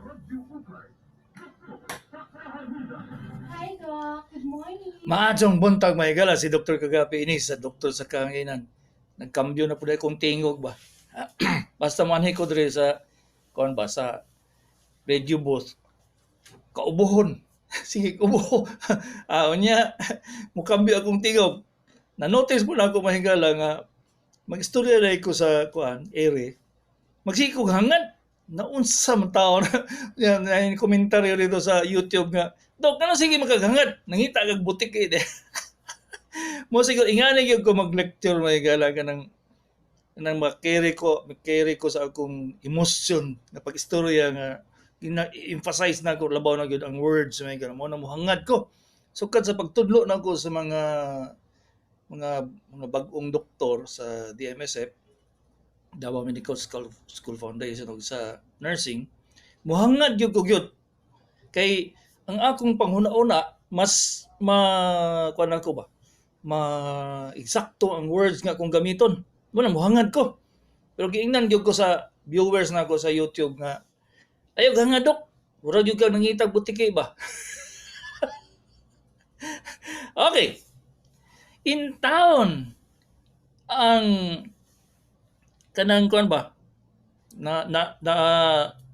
Hi, Doc. Good morning. Maayong buntag, mga higala, si Dr. Kagapi ini sa Doktor sa Kahanginan. Nagkambyo na pud akong tingog ba. Basta manhi ko diri sa kuan ba, sa radio booth. Kaubuhon. Sige, ubo. Unya mukambyo akong tingog. Na-notice mo na ako, mga higala, nga mag-istorya na ko sa kuan ere. Magsige kog hangad. Naunsa man tao na yan, yan komentaryo dito sa YouTube nga, "Dok, ano sige makaghangad? Nangita kag butiki eh." Mo siguro ingani gyud ko mag-lecture, mga higala, kanang kanang makiri ko sa akong emosyon na pag-istorya nga gina-emphasize na ko labaw na gyud ang words, mga higala, mo na mohangad ko. Sukad sa pagtudlo na ko sa mga bag-ong doktor sa DMSF, Davao Medical School Foundation, ug sa nursing, muhangad gyud ko gyud. Kay ang akong panghuna-una mas ma kuan ako ba? Ma eksakto ang words nga akong gamiton. Mo na muhangad ko. Pero giingnan gyud ko sa viewers nako sa YouTube nga, "Ayaw hangad, Dok. Murag gyud kang nangitag butiki ba?" Okay. In town ang kanang kuan ba? Na na na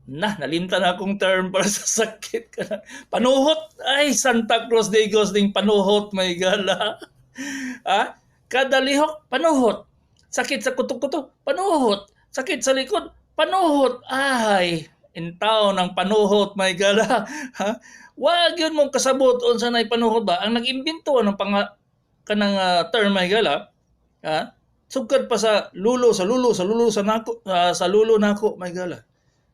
na nalimtan na akong term para sa sakit kana. Panuhot. Ay, Santa Cruz de Gos ding panuhot, may gala. Ah, kada lihok, panuhot. Sakit sa kuto-kuto, panuhot. Sakit sa likod, panuhot. Ay, in town ang panuhot, may gala. Ha? Wag yun mong kasabot unsa nay panuhot ba? Ang nag-imbento ng panga kanang term, may gala, ha? Sugkad pa sa lulo, sa lulo, sa lulo, sa nako, sa lulo nako, may gala.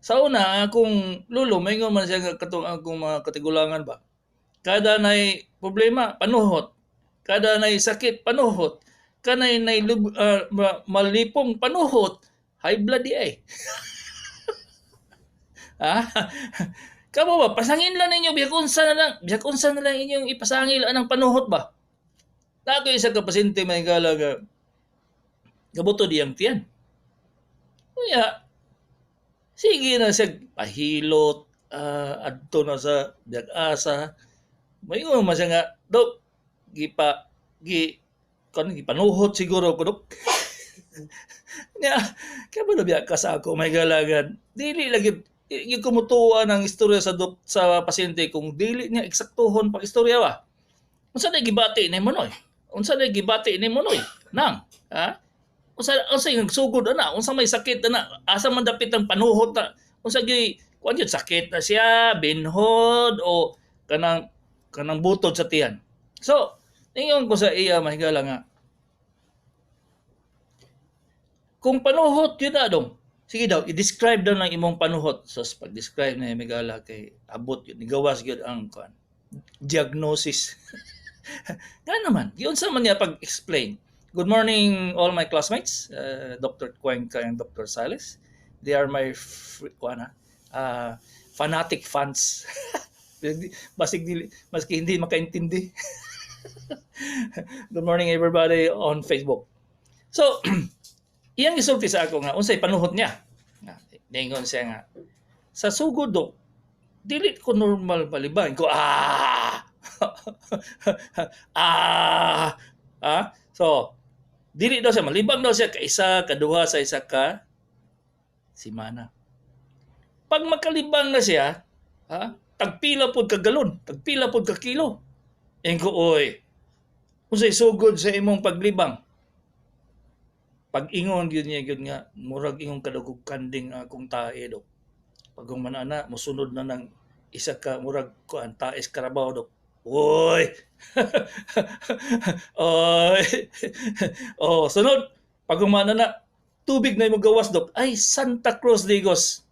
Sa una, akong lulo, may man siya nga katong akong mga katigulangan ba. Kada nay problema, panuhot. Kada nay sakit, panuhot. Kanay nay malipong, panuhot. High blood di ay. Ha? Kamo ba, pasangin lang ninyo, biyag unsa na lang inyong ipasangil anang panuhot ba? Na ako isa ka pasyente, may gala, nga gabuto diyang tiyan. Kaya, sige na siya pahilot, adto na sa biyag asa. Maingon man siya nga, "Dok, gipa, gi, kan gipanuhot siguro ko, Dok." Nya, kaya ba biya ka sa ako, may galagan. Dili lagi, yung kumutuwa ng istorya sa dok, sa pasyente kung dili niya eksaktohon pag istorya ba. Unsa na gibati nimo noy? Unsa na gibati nimo noy? Nang, ha? Unsa yung sugod ana? Unsa may sakit ana? Asa man dapit ang panuhot na? Unsa gyud kuan gyud, sakit na siya, binhod o kanang kanang butod sa tiyan? So, ingon ko sa iya, mahigala, nga kung panuhot yun na dong, sige daw, i-describe daw ng imong panuhot. So, pag-describe na mahigala, kay abot yun, nigawas gyud ang kuan, diagnosis. Nga naman, giunsa man niya pag-explain. Good morning, all my classmates, Dr. Cuenca and Dr. Siles. They are my kuan, fanatic fans. Basig dili, maski hindi makaintindi. Good morning, everybody on Facebook. So, iyang gisulti sa ako nga unsay panuhot niya. Nga, ningon siya nga sa sugod, "Dok, dili ko normal palibang ko." Ah ah ah so dili daw siya malibang daw siya kaisa kaduha sa isa ka simana. Pag makalibang na siya, ha, tagpila pod ka galon, tagpila pod ka kilo. Ingon ko, "Oy, unsay sugod sa imong paglibang?" Pag-ingon gyud niya gyud nga, "Murag ingong kadugog kanding akong tae, Dok. Pag human ana, mosunod na ng isa ka murag kuan taes karabaw, Dok." Oy. Oy. Oh, sunod pag human na, "Tubig na imong gawas, Dok." Ay, Santa Cruz Digos.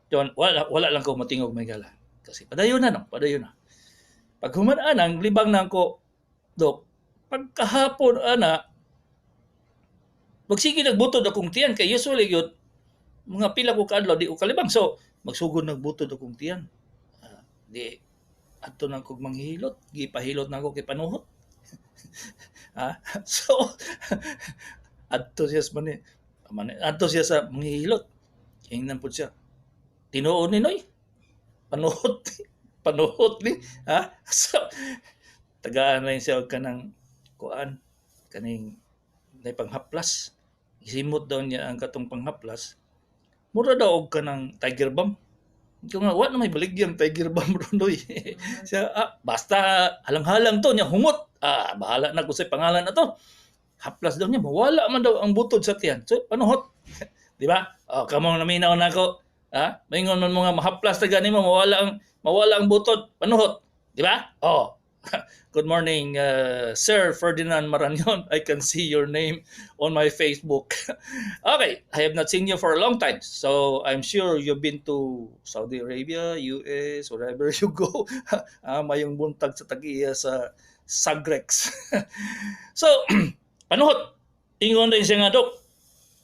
Yon, wala wala lang ko matingog, may gala. Kasi padayon na no, padayon na. Pag human anang libang na ko, "Dok, pagkahapon ana, magsige nagbutod akong tiyan," kay usually gyud mga pila ko kaadlaw di ko kalibang. So, magsugod nagbutod akong tiyan. Di adto na kog manghihilot, gipahilot na ako kay panuhot. Ah, so adto siya sa mani, mani adto siya sa manghihilot. Ingnan pud siya. "Tinuod ni noy." Panuhot. Panuhot ni. Ha? So, tagaan lang siya og kanang kuan, kaning nay panghaplas. Isimot daw niya ang katong panghaplas. Mura daw og kanang Tiger Balm. Ko nga, wa na may baligyang Tiger Balm ron oy. Siya, basta halang-halang to niya humot. Ah, bahala na kung sa pangalan na to. Haplas daw niya, mawala man daw ang butod sa tiyan. So, panuhot. Di ba? Oh, kamong naminaw na ako. Ha? Maingon man mga mahaplas ta gani mo, mawala ang butod, panuhot. Di ba? Oh. Good morning, Sir Ferdinand Maranion. I can see your name on my Facebook. Okay, I have not seen you for a long time. So I'm sure you've been to Saudi Arabia, US, wherever you go. Mayong buntag sa tag-iya sa Sagrex. So, panuhot. Ingon din siya nga, "Dok,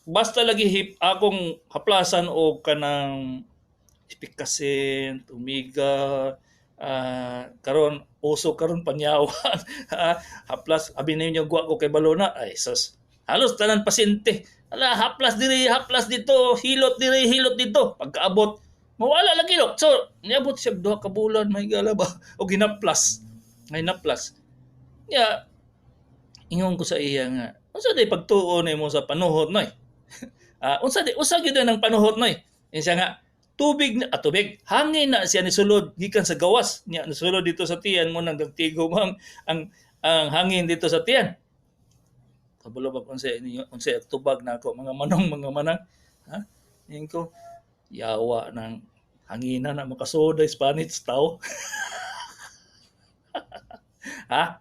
basta lagi hip akong haplasan og kanang Epicacent, Omega, karon uso karon panyawan." Haplas abi ninyo gwa ko kay balona, ay sus. Halos tanan pasyente. Ala, haplas diri, haplas dito, hilot diri, hilot dito. Pagkaabot, mawala lagi, Dok. So, niabot siya 2 ka bulan, may gala ba? O ginaplas. Ngay naplas. Ya, ingon ko sa iya nga, unsa day pagtuo nimo sa panuhot noy? Unsa di usa gyud ang panuhot noy? Ingon siya nga, tubig na, tubig, hangin na siya nisulod gikan sa gawas niya, nisulod dito sa tiyan mo nang gagtigo mo ang hangin dito sa tiyan. Kabalo ba kung unsa ninyo, unsa tubag na ako, mga manong, mga manang? Ha? Ingon ko, yawa ng hangina na makasoda Spanish tao. Ha?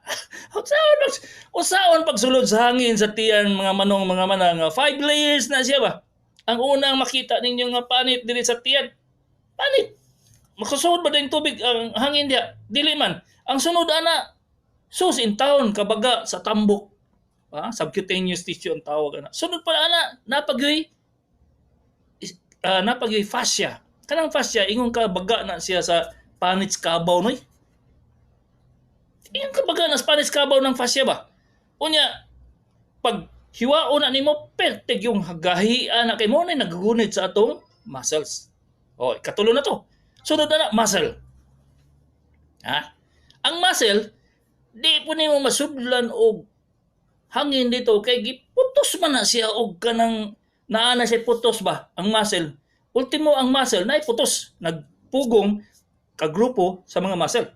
Unsaon pagsulod sa hangin sa tiyan, mga manong, mga manang? Five layers na siya ba? Ang unang makita ninyo nga panit diri sa tiyan. Panit. Makasulod ba din tubig ang hangin diya? Dili man. Ang sunod ana, sus in town kabaga sa tambok. Ha? Subcutaneous tissue ang tawag ana. Sunod pa ana, napagyoy fascia. Kanang fascia, ingon ka baga na siya sa panit kabaw noy. Ingon ka baga na sa panit kabaw ng fascia ba? Unya, pag hiwaon na nimo, pertig yung hagahian na kay mo na nagagunit sa atong muscles. O, katulo na to. Sunod na na, muscle. Ha? Ang muscle, di po nimo masudlan og hangin dito kay giputos man na siya og kanang naa na siya putos ba ang muscle. Ultimo ang muscle na putos, nagpugong kagrupo sa mga muscle.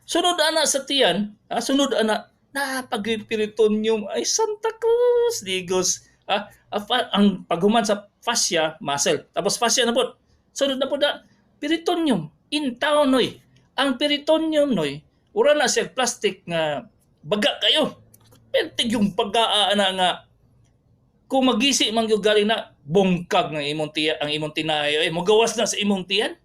Sunod ana sa tiyan, ha, sunod ana napag-peritoneum, ay Santa Cruz Digos. Ah, ang paghuman sa fascia, muscle. Tapos fascia na po. Sunod na po na peritoneum in town noy. Ang peritoneum noy, ura na siya plastic nga baga kayo. Pertig yung baga ana nga kung magisi man gyud galing na bungkag ng imong tiyan, ang imong tinayo eh mogawas na sa imong tiyan.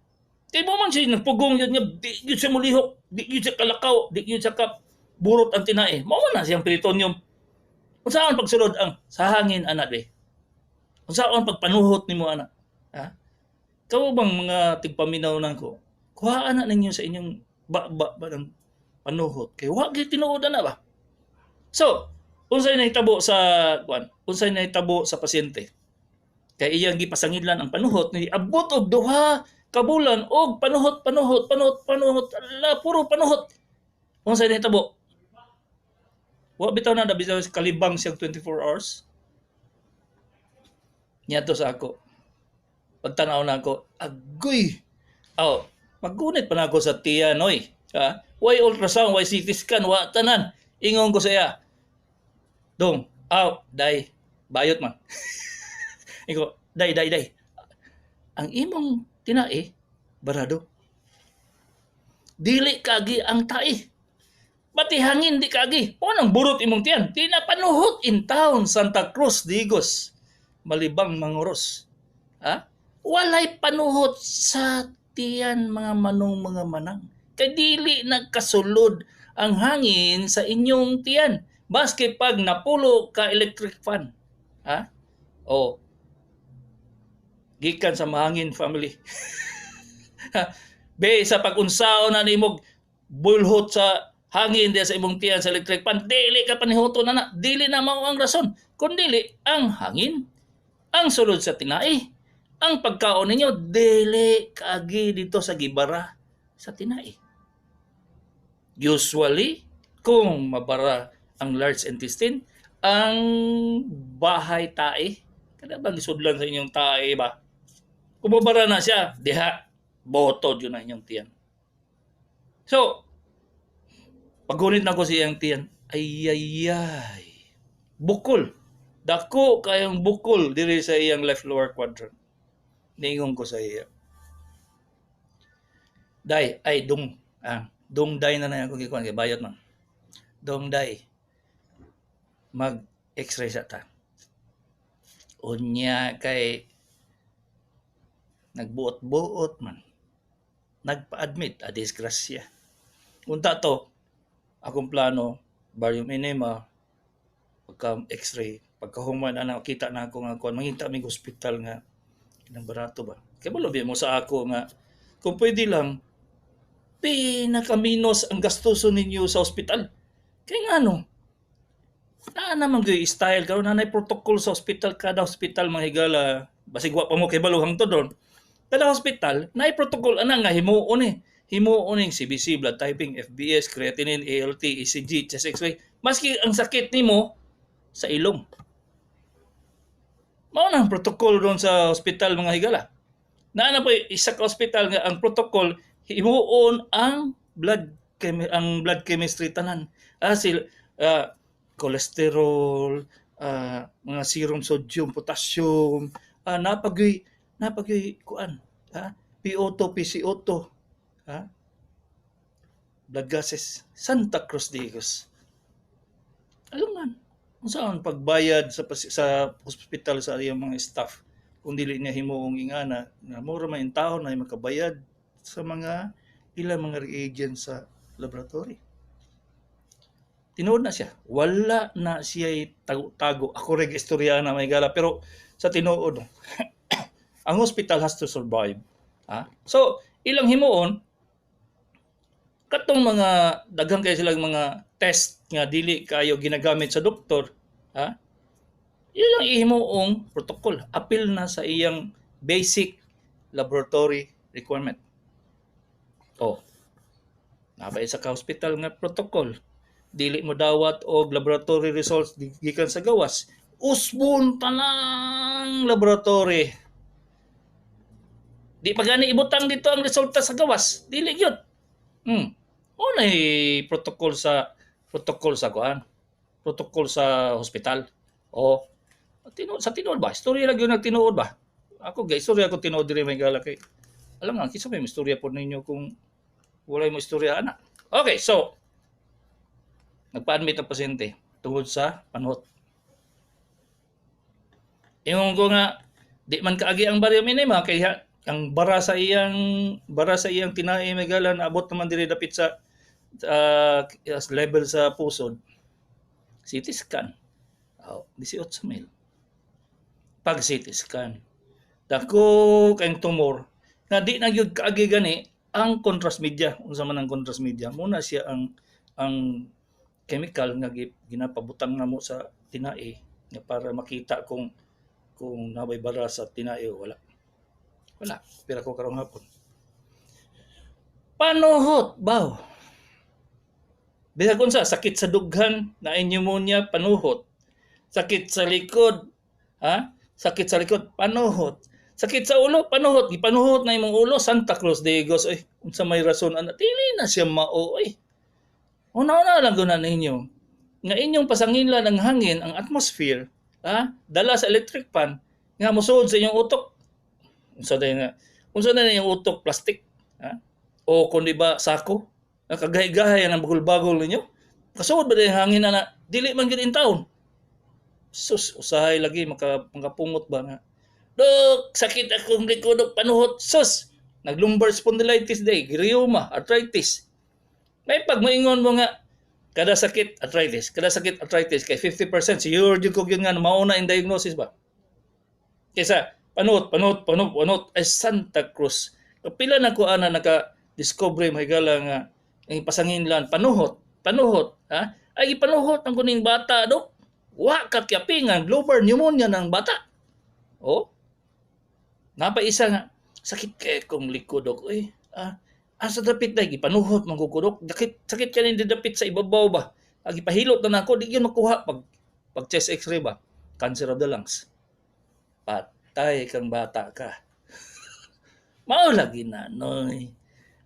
Kay mo man siya nagpugong yun nga di gyud siya molihok, di gyud siya kalakaw, di gyud siya ka burot ang tinae. Mao man na siyang peritoneum. Unsaon pagsulod ang sa hangin ana be? Unsaon pagpanuhot nimo ana? Ha? Kamo bang mga tigpaminaw nako? Kuhaan na ninyo sa inyong ba ba ng panuhot kay wa gyud tinuod ana ba? So, unsay nahitabo sa kuan? Unsay nahitabo sa pasyente? Kay iyang gipasangidlan ang panuhot ni abot og 2 ka bulan og panuhot, panuhot, panuhot, panuhot, ala, puro panuhot. Unsay nahitabo? Wa bitaw na bitaw kalibang siya 24 hours. Niadto sa ako. Pagtanaw na ako, agoy. Oh, maggunit pa na ako sa tiyan oy. Ha? Why ultrasound, why CT scan, wa tanan. Ingon ko sa iya. Dong, aw, day, bayot man. Ingon, "Day, day, day. Ang imong tinae, barado. Dili kagi ang tae. Pati hangin di kagi. O nang burot imong tiyan. Di na panuhot in town, Santa Cruz, Digos. Malibang manguros." Ha? Walay panuhot sa tiyan, mga manong, mga manang. Kay dili nagkasulod ang hangin sa inyong tiyan. Baski pag napulo ka electric fan. Ha? O, gikan sa mahangin family. Be, sa pag-unsaon na nimo bulhot sa hangin diya sa imong tiyan sa electric fan, dili ka panihuto na na. Dili na mao ang rason. Kun dili, ang hangin, ang sulod sa tinai, Ang pagkaon ninyo dili kaagi dito sa gibara sa tinai. Usually, kung mabara ang large intestine, ang bahay tae, kada bang gisudlan sa inyong tae ba? Kung mabara na siya, diha, boto yun na inyong tiyan. So, paggunit na ko sa iyang tiyan, ay ay ay, bukol. Dako kayong bukol diri sa iyang left lower quadrant. Niingon ko sa iya. Day, ay dong, dong day na na ako gikuan kay bayot man. Dong day. Mag x-ray sa ta. Unya kay nagbuot-buot man. Nagpa-admit, a disgrasya. Unta to, akong plano, barium enema, pagka x-ray, pagkahuman na nakita na ako nga kuan, mangita mig hospital nga kanang barato ba. Kay balo mo sa ako nga kung pwede lang pinakaminos ang gastuson ninyo sa ospital. Kay ngano? Naa naman gyud style karon, naa protocol sa ospital, kada ospital, mga higala, basig wa pa mo kay balo hangtod ron. Kada hospital naay protocol ana nga himuon ni. Himuon ning CBC, blood typing, FBS, creatinine, ALT, ECG, chest X-ray. Maski ang sakit nimo sa ilong. Mao na ang protocol ron sa ospital, mga higala. Naa na po isa ka ospital nga ang protocol himuon ang blood chemistry tanan. Sil cholesterol, mga serum sodium, potassium, napagyoy kuan, ha? PO2, PCO2, ha? Blood gases. Santa Cruz de Higos. Alam man, kung saan pagbayad sa hospital sa iyang mga staff kung dili niya himuong ingana nga mura man in taon na makabayad sa mga ilang mga reagents sa laboratory. Tinuod na siya. Wala na siya tago-tago. Ako rin istorya na may gala. Pero sa tinuod, ang hospital has to survive. Ha? So, ilang himuon, katong mga daghan kayo silang mga test nga dili kayo ginagamit sa doktor, ha? Ilang ihimuong protocol, apil na sa iyang basic laboratory requirement. Oh. Nabay sa ka hospital nga protocol. Dili mo dawat og laboratory results gikan sa gawas. Usbon tanang laboratory. Di pa gani ibutang dito ang resulta sa gawas. Dili gyud. Unay protocol sa kuan. Protocol sa hospital. O tinuod sa tinuod ba? Istorya lang yun ang tinuod ba? Ako gay istorya ko tinuod diri may gala kay alam nga kinsa may istorya po ninyo kung walay mo istorya ana. Okay, so nagpa-admit ang pasyente tungod sa panuhot. Ingon ko nga di man kaagi ang barium enema kay ang bara sa iyang tinai, may gala, naabot naman diri dapit sa level sa pusod. CT scan. Oh, 18 mil. Pag CT scan, dako kayong tumor nga di na gyud kaagi gani ang contrast media. Unsa man ang contrast media? Muna siya ang chemical nga ginapabutang namo sa tinai nga para makita kung nabay bara sa tinai o wala. Wala. Pero ko karong hapon. Panuhot, baw. Bisag unsa, sakit sa dughan, na pneumonia, panuhot. Sakit sa likod, ha? Sakit sa likod, panuhot. Sakit sa ulo, panuhot. Gipanuhot na imong ulo, Santa Cruz de Higos. Oy, unsa may rason ana? Dili na siya mao, oy. Una-una lang guna ninyo. Nga inyong pasanginlan ang hangin, ang atmosphere, ha? Dala sa electric fan, nga mosuod sa inyong utok. Unsa day nga? Unsa na inyong utok plastic, ha? O kung di ba sako? Nakagahi-gahay ang bagol-bagol ninyo. Kasuod ba din hangin na dili man gyud in taon? Sus, usahay lagi makapungot ba nga. Dok, sakit akong likod, dok, panuhot. Sus, nag-lumbar spondylitis day, rheuma, arthritis. May pag moingon mo nga kada sakit arthritis, kada sakit arthritis kay 50% siguro jud ko gyud nga mauna in diagnosis ba. Kaysa panuhot, panuhot, panuhot, panuhot ay Santa Cruz. Kapila na ko ana naka-discover, mahigala, nga ang pasanginlan panuhot, panuhot, ha? Ay gipanuhot ang kuning bata, dok. Wa ka kyapingan, lumbar pneumonia ng bata. Oh. Napa isa nga sakit kay kong likod dok oy. Asa dapit na gipanuhot man ko dok. Sakit sakit kanin dapit sa ibabaw ba. Gipahilot na nako, di gyud makuha pag chest X-ray ba. Cancer of the lungs. Patay kang bata ka. Mao lagi na noy.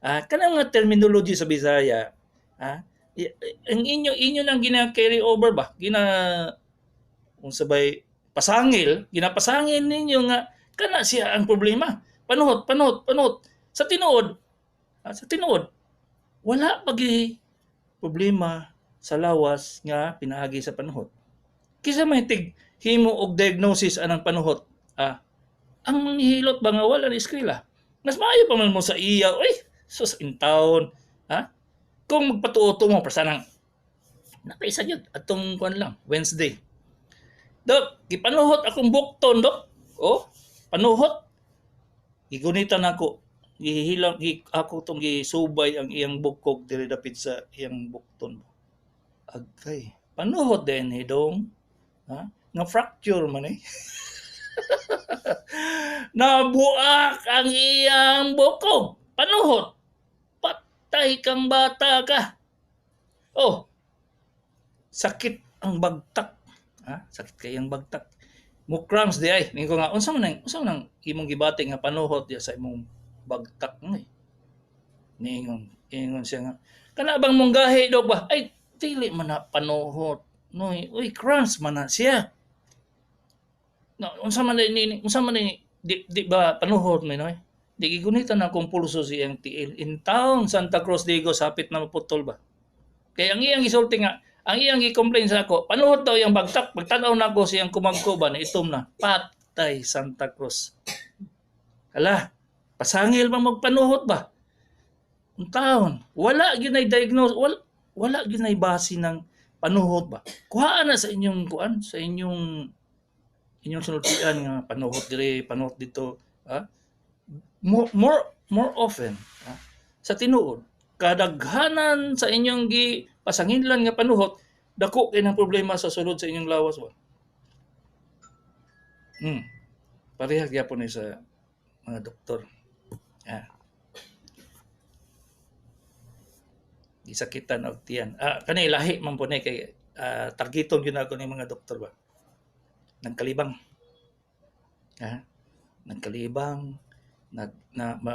Kanang mga terminology sa Bisaya, ang inyo inyo nang gina carry over ba? Gina unsa bay pasangil, ginapasangil ninyo nga kana siya ang problema. Panuhot, panuhot, panuhot. Sa tinuod, sa tinuod, wala pagi problema sa lawas nga pinaagi sa panuhot. Kisa may tig himo og diagnosis anang panuhot. Ang manghihilot ba nga wala ni eskwela? Mas maayo pa man mo sa iya, uy, sus in town, ha? Kung magpatuoto mo prasanang nakaisa gyud atong kuan lang, Wednesday. Dok, gipanuhot akong bukton, dok. Oh, panuhot. Gigunitan nako. Gihilang ako tong gisubay ang iyang bukog diri dapit sa iyang bukton. Agay, panuhot din hidong. Ha? Nga fracture man eh. Nabuak ang iyang bukog. Panuhot. Patay kang bata ka. Oh, sakit ang bagtak. Ha? Sakit kay ang bagtak. Mo cramps di ay. Ningo nga unsa man nang imong gibati nga panuhot diya sa imong bagtak ni. Niingon, ingon siya nga kana bang monggahi dog ba? Ay dili man na panuhot. Noy, uy, cramps man na siya. No, unsa man ni unsa man ni di ba panuhot mi noy? Di gigunitan na akong pulso si iyang tiil. In town, Santa Cruz Digos, hapit na maputol ba? Kaya ang iyang gisulti nga, ang iyang gi-complain sa ako, panuhot daw iyang bagtak. Pagtanaw na ko siyang kumagko ba, na itom na. Patay, Santa Cruz. Hala, pasangil ba magpanuhot ba? Ang taon, wala gyud nay diagnose, wala gyud nay base ng panuhot ba. Kuhaan na sa inyong kuan, sa inyong inyong sultian nga panuhot dire, panuhot dito, ha? More often, ha? Sa tinuod, kadaghanan sa inyong gi pasanginlan nga panuhot, dako kay ng problema sa sulod sa inyong lawas ba. Pareha gyapon ni sa mga doktor. Gisakitan og tiyan. Kani lahi man po ni kay targeton gyud nako ni mga doktor ba. Nagkalibang. Ha? Nagkalibang,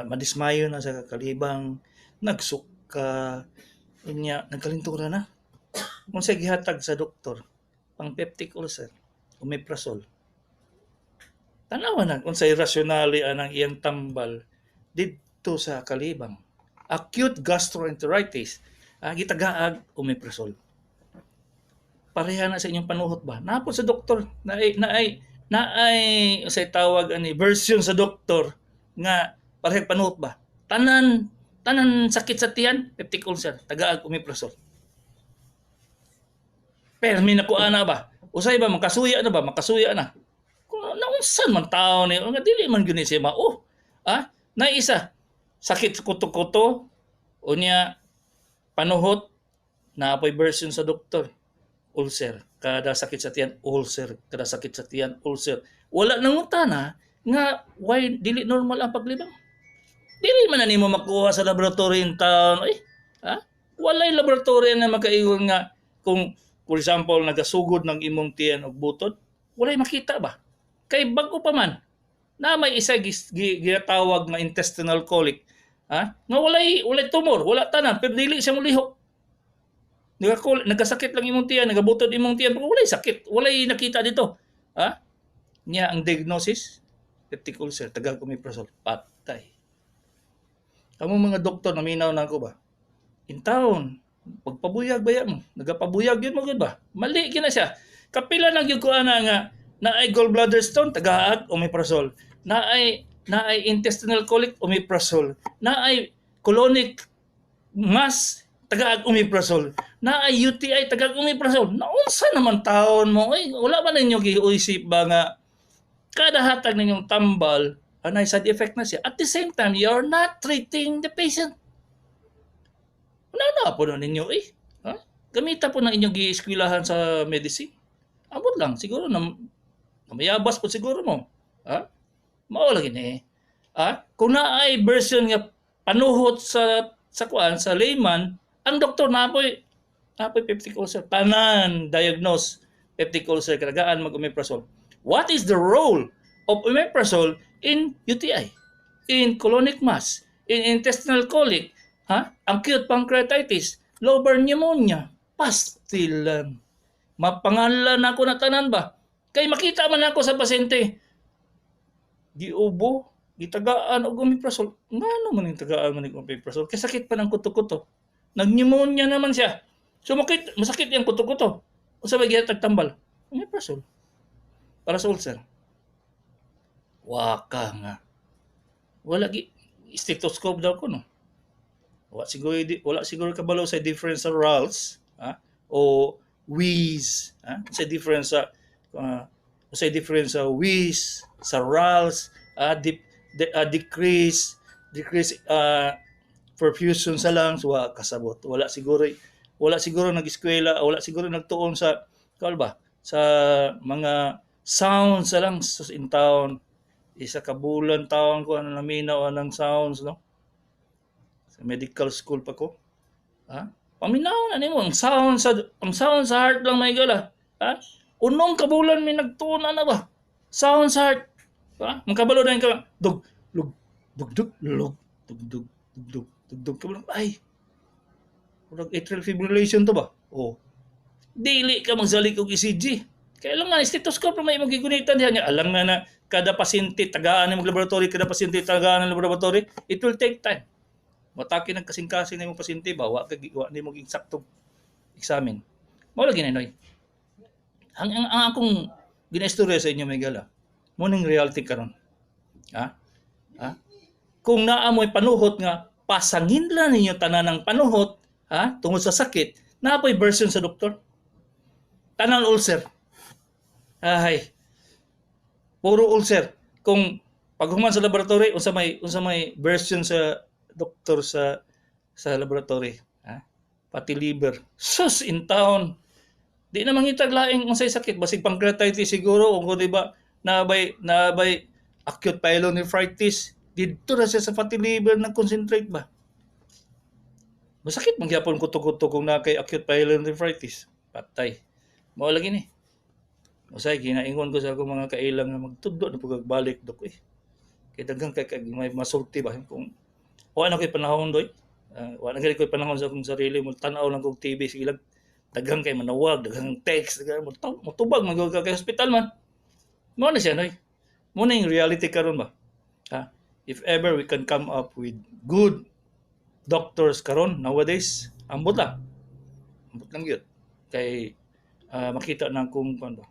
madismayo na sa kakalibang, nagsuka, unya nagkalintura na. Kung sa gihatag sa doktor, pang peptic ulcer, omeprazole. Tanawa na unsay rasyonale anang iyang tambal didto sa kalibang. Acute gastroenteritis, gitagaag omeprazole. Pareha na sa inyong panuhot ba? Napod sa doktor, naay unsay tawag ani version sa doktor nga parehag panuhot ba? Tanan tanan sakit sa tiyan, peptic ulcer, tagaag omeprazole. Permi na ko ana ba? Usay ba makasuya na ba? Makasuya na. Kung naunsan man tao ni, nga dili man gyud ni siya mao. Na isa sakit sa kuto-kuto, unya panuhot, naapoy version sa doktor, ulcer. Kada sakit sa tiyan, ulcer. Kada sakit sa tiyan, ulcer. Wala nangutana nga why dili normal ang paglibang. Dili man na nimo makuha sa laboratory in town. Ay, ha? Walay laboratory na makaingon nga kung for example nagasugod ng imong tiyan og butod, walay makita ba? Kay bag-o pa man na may isa ginatawag nga intestinal colic, ha? Nga walay tumor, wala tanan, pero dili siya molihok. Nagkasakit lang imong tiyan, nagabutod imong tiyan, pero walay sakit, walay nakita dito. Ha? Nya ang diagnosis, peptic ulcer, tagag omeprazole, patay. Kamo mga doktor, naminaw na ako ba? In town, pagpabuyag ba mo? Nagapabuyag yun mo gud ba? Mali gyud na siya. Kapila lang gyud ko ana nga naay gallbladder stone, tagaag omeprazole. Naay intestinal colic, omeprazole. Naay colonic mass, tagaag omeprazole. Naay UTI, tagaag omeprazole. Naunsa naman taon mo? Ay, wala ba ninyo giisip ba nga kada hatag ninyong tambal, anay side effect na siya. At the same time, you're not treating the patient. Una po na ninyo eh. Ha? Gamita po na inyong gieskwilahan sa medicine. Abot lang, siguro na, namayabas po siguro mo. Ha? Mao lagi ni. Ah, kung naay version nga panuhot sa kuan sa layman, ang doktor napoy peptic ulcer. Tanan diagnose peptic ulcer katagaan mag omeprazole. What is the role of omeprazole in UTI? In colonic mass, in intestinal colic, ha? Acute pancreatitis, lobar pneumonia, pastilan. Mapangalan ako na tanan ba? Kay makita man ako sa pasyente. Giubo, gitagaan og omeprazole. Ngano man yung tagaan man og omeprazole? Kay sakit pa ng kuto-kuto. Nag-pneumonia naman siya. So makit, masakit yung kuto-kuto. Unsa ba gihatag tambal? Omeprazole. Para sa ulcer. Waka nga. Wala gi stethoscope daw ko, no. Wala siguro kabalo sa difference sa rales, ha? O wheeze, ha? Sa difference sa wheeze, sa rales, decrease decrease perfusion sa lungs, wa kasabot. Wala siguro nag-eskwela, wala siguro nagtuon sa kal ba sa mga sounds sa lungs in town. Isa ka bulan taon ko ano naminaw anang sounds, no, sa medical school pa ko, ha. Paminaw na nimo ang sound sa heart lang, may gala, ha. Unong ka bulan may nagtuon na ba sound sa heart, ha. Makabalo na ka dug lug dug dug lug dug dug dug dug dug dug, kabalo, ay, murag atrial fibrillation to ba. Oh, dili ka magsalig og ECG. Kailangan stethoscope na may imong gigunitan diha niya. Alam nga na kada pasyente tagaan ng laboratory, kada pasyente tagaan ng laboratory, it will take time. Mataki ng kasing-kasing na imong pasyente ba, wa ka wa nimo eksaktong examine. Mao lagi na, Noy. Ang akong ginaistorya sa inyo, may gala. Mo ning reality karon. Ha? Ha? Kung naa mo'y panuhot nga pasangin lang ninyo tanan ng panuhot, ha, tungod sa sakit, naa po'y version sa doktor. Tanan ulcer. Ay. Puro ulcer. Kung paghuman sa laboratory, unsa may version sa doktor sa laboratory, ha? Pati liver. Sus in town. Di na mangitag laing unsay sakit, basig pancreatitis siguro o kung di ba nabay acute pyelonephritis, didto ra siya sa fatty liver nag-concentrate ba. Masakit man gyapon kuto-kuto kung na kay acute pyelonephritis. Patay. Mao lagi ni. Usay ginaingon ko sa akong mga kailang nga magtudlo na pud balik dok eh. Kay daghan kay may masulti ba kung wa na koy panahon doy. Wa na koy panahon sa akong sarili mo, tan-aw lang kog TV, sige lang, daghan kay manawag, daghang text, daghan mo motubag man gyud ka kay hospital man. Mao na siya, noy. Mo na yung reality karon ba. Ha? If ever we can come up with good doctors karon nowadays, ambot lang. Ambot lang gyud. Kay makita na kung ano ba,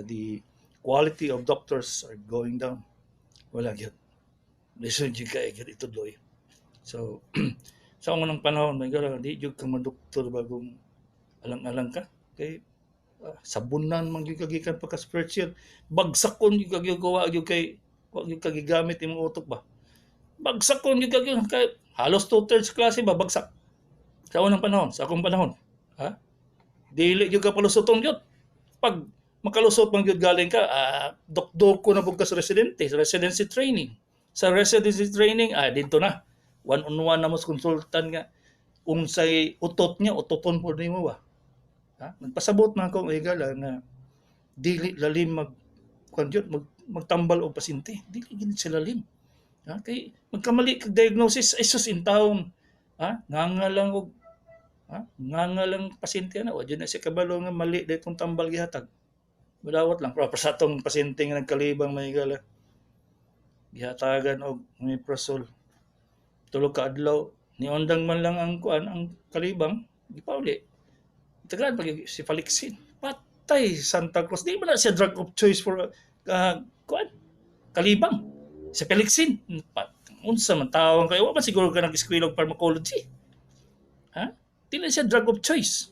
the quality of doctors are going down. Wala gyud. Lisod gyud kay gyud itudloy. So sa unang panahon, may gara di gyud ka madoktor bagong alang-alang ka kay sabunan man gyud ka gikan pa ka first year. Bagsakon gyud ka gyud, wa gyud kay wa gyud ka gigamit imong utok ba. Bagsakon gyud ka gyud kay halos 2/3 klase ba bagsak. Sa unang panahon, sa akong panahon. Ha? Dili gyud ka palusoton gyud. Pag makalusot man gyud galing ka, dokdoko na pud ka sa residente, sa residency training. Sa residency training, dito na. One on one na mo sa consultant nga unsay utot niya, utoton po nimo ba. Ha? Nagpasabot na ako higala nga dili lalim mag kuan gyud magtambal og pasyente. Dili gyud sila lalim. Ha? Kay magkamali kag diagnosis, ay sus in town. Ha? Nganga lang og, ha? Nganga lang pasyente na, wa jud na siya kabalo nga mali ditong tambal gihatag. Madawat lang pero sa atong pasyente nga nagkalibang, may gala. Gihatagan og omeprazole. 3 ka adlaw niundang man lang ang kuan, ang kalibang, gipauli. Tagaan pag cephalexin. Patay Santa Cruz. Di ba na siya drug of choice for kuan kalibang? Cephalexin. Pat, unsa man tawon kayo, wa man siguro ka nag-eskwela og pharmacology. Ha? Dili siya drug of choice.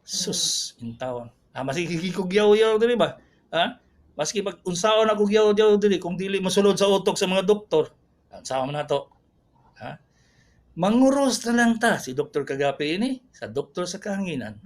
Sus, intawon. Ah, maski kog yaw-yaw diri ba? Ha? Maski pag unsaon ako yaw-yaw diri kung dili mosulod sa utok sa mga doktor, unsaon man nato? Ha? Manguros na lang ta si Dr. Kagapi ini sa Doktor sa Kahanginan.